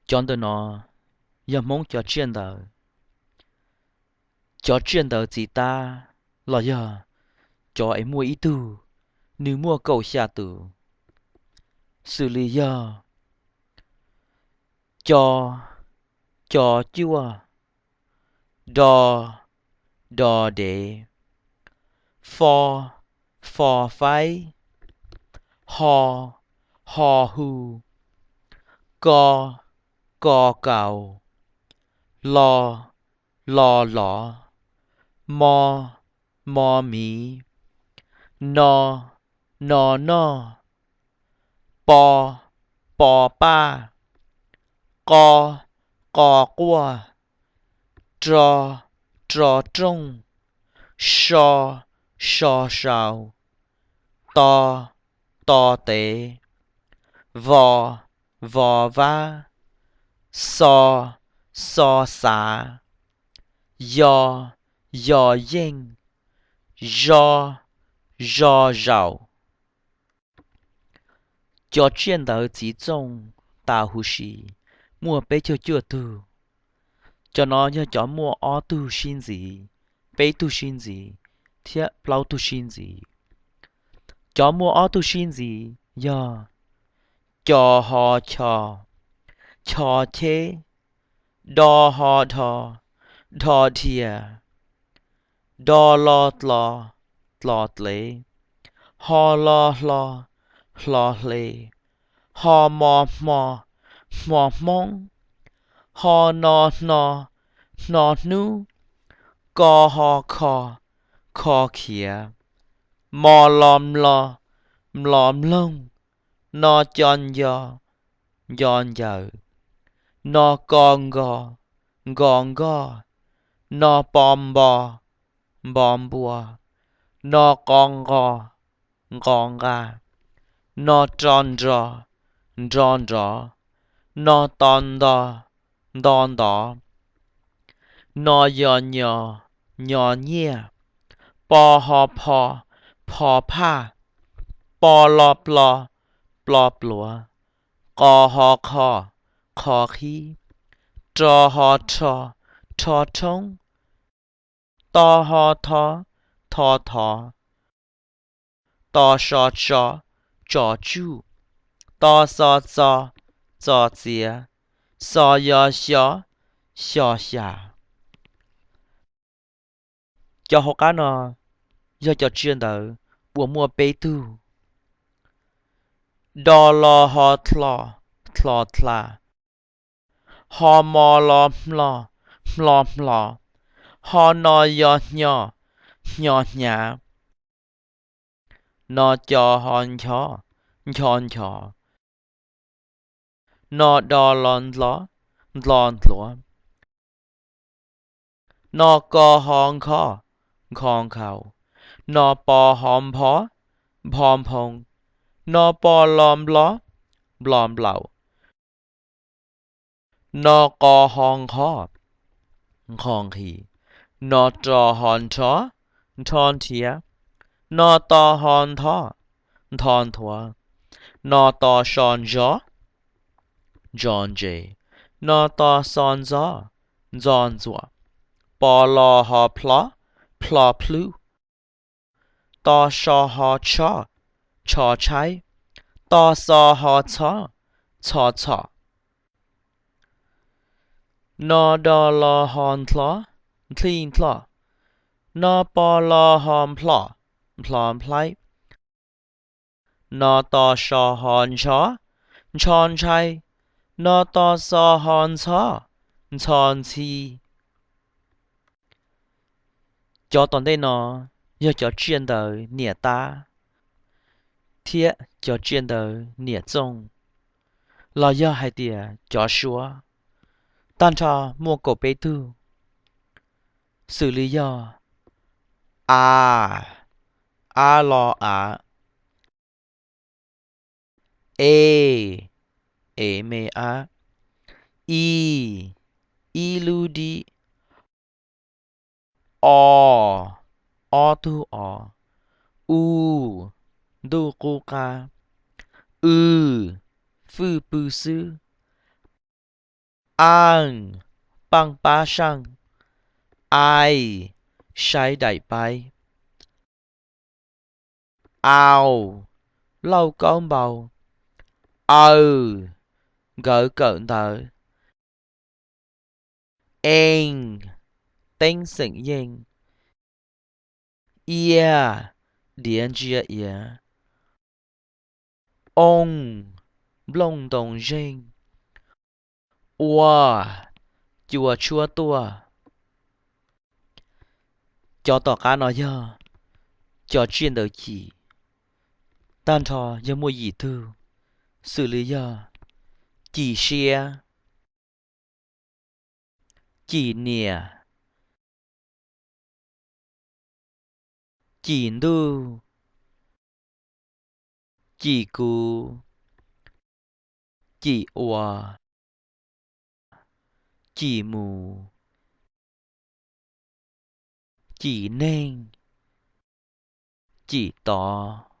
Cov ntawm no yog Hmoob cov tsiaj ntawv. Cov tsiaj ntawv txiv tab los yog cov es muaj ib tug, nws muaj kaum xya tus, xws li yog co, co cuaj, do, do dev, fo, fo faib, ho, ho hu, ko, ko kaus, lo, lo lov, mo, mo miv, no, no noj, po, po paj, qo, qo quaj, ro, ro rooj, so, so sau, to, to tev, vo, vo vab, xo, xo xav, yo, yo yeej, zo, zo zaum. Cov tsiaj ntawv txiv txooj tas huv si muaj peb caug cuaj tug. Cov no yog cov muaj ob tug sib ntxiv, peb tug sib ntxiv, thiab plaub tug sib ntxiv. Cov muaj ob tug sib ntxiv yog co ho cho, cho cheb, do ho dho, dho dhia, do lo dlo, dlo dlev, ho lo hlo, hlo hle, ho mo hmo, hmo hmoob, ho no hno, hno hnub, ko ho kho, kho khiav, mo lo mlo, mlo mloog, no co nco, nco ncaws, no ko nko, nko nkoj, no po npo, npo npua, no qo nqo, nqo nqa, no ro nro, nro nrov, no to nto, nto ntov, no yo nyo, nyo nyiaj, po ho pho, pho phaj, po lo plo, plo pluav, qo ho qho, qho qhib, ro ho rho, rho rhoob, to ho tho, tho thov, to so tso, tso tsuj, to xo txo, txo txiav, xo yo xyo, xyo xya. Cov hauv qab no yog cov tsiaj ntawv uas muaj peb tug. Do lo ho dlo, dlo dla, ho mo lo hmlo, hmlo hmlo, ho no yo hnyo, hnyo hnyav, no co ho ncho, ncho nchov, no do lo ndlo, ndlo ndluav, no ko ho nkho, nkho nkhaus, no po ho npho, npho nphoo, no po lo nplo, nplo nplaum, no qo ho nqho, nqho nqhis, no ro ho nrho, nrho nrhiav, no to ho ntho, ntho nthuav, no to so ntso, ntso ntses, no to xo ntxo, ntxo ntxuam, po lo ho plho, plho plhub, to so ho tsho, tsho tshaib, to xo ho txho, txho txhom, no do lo ho nthlo, nthij nthlo, no po lo ho nplho, nplho nplaib, no to so ho ntsho, ntsho ntshai, no to xo ho ntxho, ntxho ntxhi. Cov tom ntej no yog cov tsiaj ntawv niam tab thiab cov tsiaj ntawv niam txooj, los yog hais tias cov suab. Tag nrho muaj kaum peb tug, xws li yog a, a lo av, e, e me ab, i, ib lub dib, o, ob tug o, u, ntuj qub qab, w, fwj pw xwb, Aaj, paaj pab saaj. Aij, saib daim paib. Au, lauj kaub npau. Aw, nkawd kawm ntawv. Eej, teeb xeem yeej. Iaj, diav ntsia iav. Ooj, nplooj ntoo zeej. Ua, cua tshuab tuaj. Cov tom qab no yog cov tsiaj ntawv cim, tag nrho yog muaj yim tug, xws li yog cim siab, cim niam, cim ntuj, cim kuv, cim ua, cim mus, cim neeg, cim tod.